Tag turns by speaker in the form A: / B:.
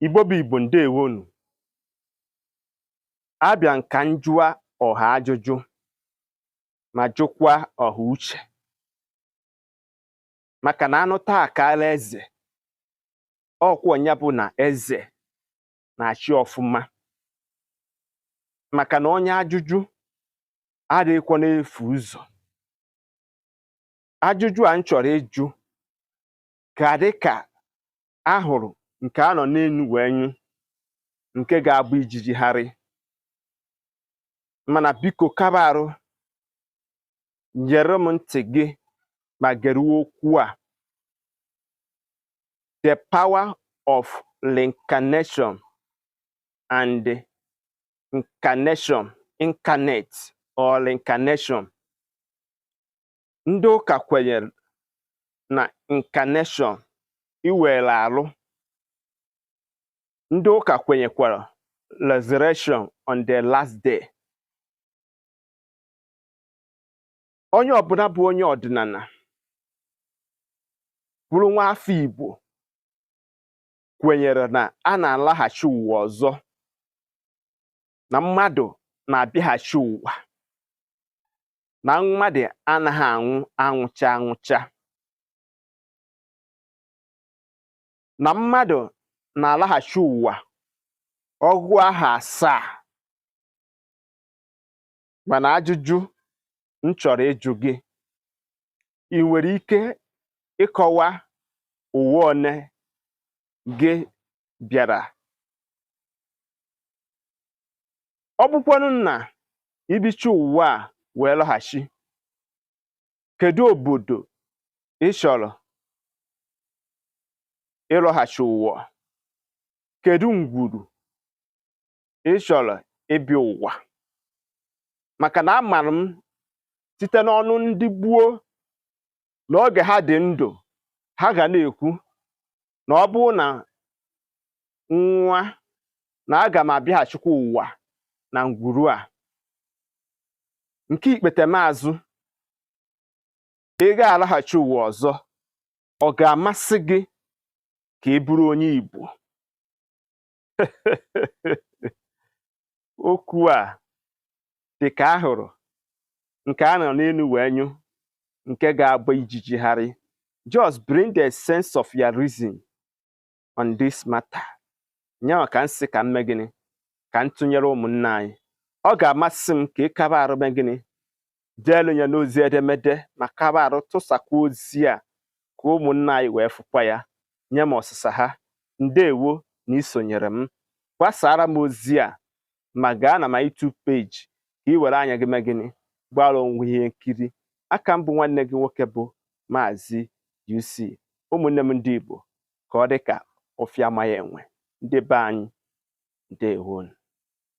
A: Igbo bụ Igbo, ndewonu. Abịa m ka m jụa ọha ajụjụ ma jụkwa ọha uche, maka na anụ taa akaala eze, ọkwa ya bụ na eze na-achị ọfụma, maka na onye ajụjụ adịghịkwa n'efu ụzọ. Ajụjụ a m chọrọ ịjụ ga-adị ka ahụrụ nke a nọ n'elu wee nyụ, nke ga-agba ijiji gharị. Mana biko kaba arụ nyere m ntị gị ma geruo okwu a. The power of reincarnation and incarnation, incarnate or reincarnation. Ndị ụka kwenyere na incarnation, iwere arụ. Ndị ụka kwenyekwara resurrection on the last day. Onye ọbụla bụ onye ọdịnala bụrụ nwa afọ Igbo kwenyere na a na-alaghachi ụwa ọzọ, na mmadụ na-abịaghachi ụwa, na mmadụ anaghị anwụ anwụcha anwụcha, na mmadụ na-alaghachi ụwa ọgụ ahọ asaa. Mana ajụjụ m chọrọ ịjụ gị, ị nwere ike ịkọwa ụwa one gị bịara? Ọ bụkwanụ na i bicha ụwa a wee lọghachi, kedu obodo ị chọrọ ịlọghachi ụwa? Kedu ngwuru ị chọrọ ịbịa ụwa? Maka na amara m site n'ọnụ ndị gboo na oge ha dị ndụ, ha ga na-ekwu na ọ bụrụ na nwa na aga m abịaghachikwa ụwa na ngwuru a. Nke ikpetemazụ, ị ga-alaghachi ụwa ọzọ, ọ ga-amasị gị ka ị bụrụ onye Igbo? Okwu a dị ka ahụrụ nke a nọ n'elu wee nyụ, nke ga-agba ijiji gharị. Just bring the sense of your reason on this matter. Nyawa ka m sị ka m mee gịnị, ka m tụnyere ụmụnne anyị. Ọ ga-amasị m ka ị kaba arụ mee gịnị, deelu ya n'ozi edemede, ma kaba arụ tụsakwa ozi a ka ụmụnne anyị wee fụkwa ya, nye m ọsịsa ha. Ndewo na isonyere m. Gbasara m ozi a ma gaa na my YouTube page ka ị were anya gị mee gịnị, gbara onwe ihe nkiri. Aka m bụ nwanne gị nwoke bụ Maazị UC. Ụmụnne m ndị Igbo, ka ọ dị ka ọfịa amaghị enwe. Ndị be anyị, ndewonu.